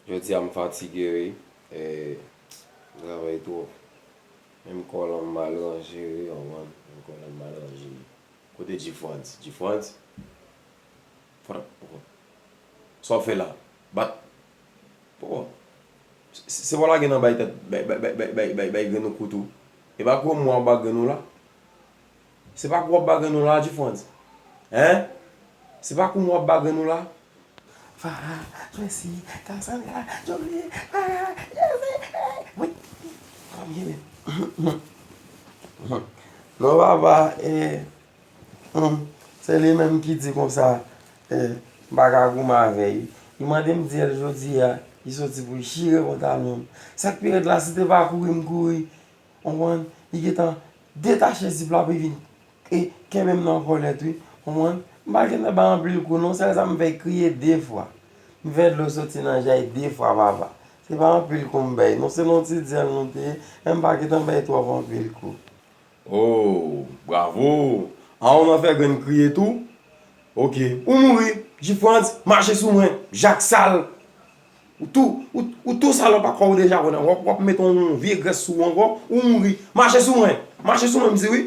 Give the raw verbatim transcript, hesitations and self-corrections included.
Jodi a m fatige wi. E, m travay twòp. Menm kò lan m mal ranje wi, w konprann? Menm kò lan m mal ranje. Kote G-Frantz? G-Frantz? Frantz, poko. Sa w fè la? Bat. Poko. Se, se pa w lage nan bay tèt, bay, bay grenn ou kou tou. E pa kou mwen w ap ba grenn ou la? Se pa kou w ap ba grenn ou la, G-Frantz? Hein? Se pa kou mwen w ap ba grenn ou la? Farah, Tracy, Cassandra, Jolie, Farah, Jesse, hey, wi. Kòm ye menm. Non, papa, eh, hmm, se li menm ki di konsa, eh, m pa ka goumen avè l. Li mande m di l jodi a, li soti pou l chire pantalon m. Sa k pi rèd la, si te pa kouri m kouri, konprann, li gentan detache zip la pou l vin e kenbe m nan kòlèt wi. Konprann? M pa gentan bay anpil kou non, sèl sa m fè kriye de fwa. M fè dlo soti nan je l de fwa, papa. Se pa anpil kou m bay non, se nan ti dyèl nou te ye, men m pa gentan bay twòp anpil kou. Oh, bravo! A w nan fè grenn kriye tou? Ok. Ou mouri, G-Frantz, mache sou mwen, jak sal. Ou tou, ou, ou tou sal, ou pa kwè ou deja wè nan, w ap, w ap met yon vye grès sou ou ankò, ou mouri. Mache sou mwen, mache sou mwen, m di wi.